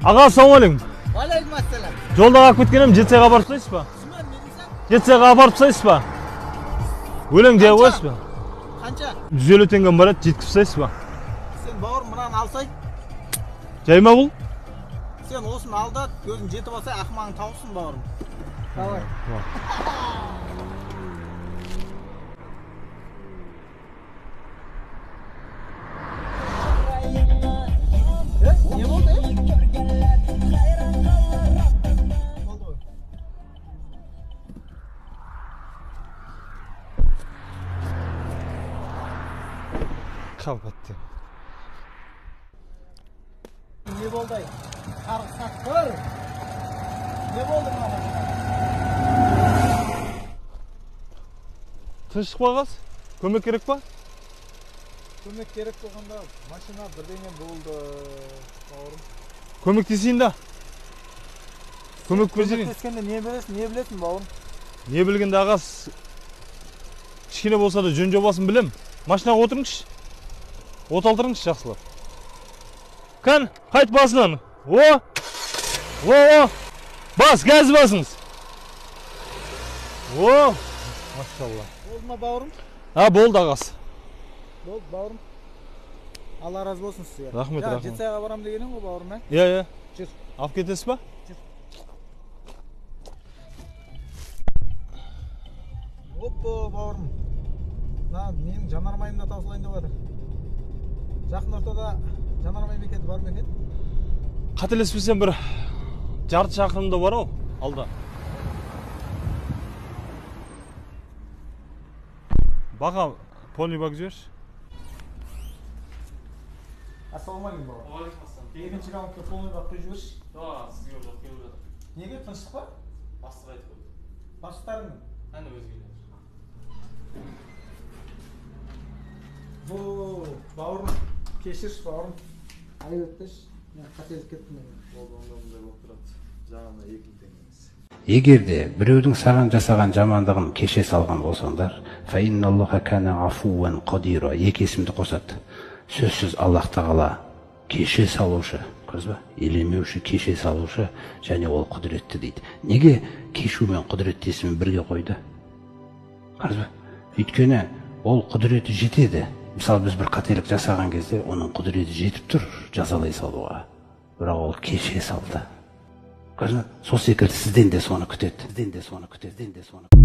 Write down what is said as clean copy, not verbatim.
Аға, ассалаумағалейкум. Уағалейкум ассалам. Жолда қалып кеткен едім, Жетісайға апарып тастайсыз ба? Жетісайға апарып тастайсыз ба? Өлең дей қоясыз ба? Қанша? 150 теңгем бар еді, жеткізіп тастайсыз ба? Сен бауырым мынаны алсай. Жай ма бұл? Сен осыны ал да, өзің жетіп алсай, ақымағың таусын бауырым. Давай. Не болды? Қалбатты. Не болды? Қарғысақ көр. Не болды мына? Тыныштық па, ағасы? Көмек керек па? Көмек керек болғанда машина бірдеңе болды, бауырым. Көмектесейін да. Көмек көрсетейін. Көмектескенде не білесің, не білесің, бауырым? Не білгенде, ағасы, кішкене болса да жөн жобасын білем. Машинаға отырыңызшы. От алдырыңызшы жақсылап. Кән, қайт басынан. О! О, о! Бас, газ басыңыз. О! Машалла. Болды ма, бауырым? А, болды, ағасы. Болды, бауырым. Алла разы болсын сізге. Рахмет, рахмет. Жетісайға барам деген едің ғой, бауырым, ә? Иә, иә. Жүр. Алып кетесіз ба? Жүр. Оппа, бауырым. Мына менің жанармайым да таусылайын деп жатыр. Жақын ортада жанармай бекеті бар ма екен? Қателеспесем бір жарты шақырымда бар ау, алда. Баға, полный бак жіберші. Ассалаумағалейкум, бала. Уағалейкум ассалам. Екінші раундқа полный бак құйып жіберші. Жоқ, сізге жоқ, келіп жатыр. Неге, тыныштық па? Бастық айтып қойды. Бастықтарың кім? Әне өзі келеді. Бұл бауырым, кешірші бауырым. Айып етпеші, мен қателік кеттім. Болды, онда мұндай болып тұрады. Жаңа 2 теңгеңіз. Егер де біреудің саған жасаған жамандығын кеше салған болсаңдар, фа инналлаха кана афуан қадира, екі есімді қосады. Сөзсіз Аллах тағала кеше салушы, көрдіңіз ба? Елемеуші, кеше салушы және ол құдіретті дейді. Неге кешу мен құдіретті есімін бірге қойды? Көрдіңіз ба? Өйткені ол құдіреті жетеді. Мысалы, біз бір қателік жасаған кезде оның құдіреті жетіп тұр жазалай салуға. Бірақ ол кеше салды. Көрдіңіз ба? Сол секілді сізден де соны күтеді. Сізден де соны күтеді. Сізден де соны.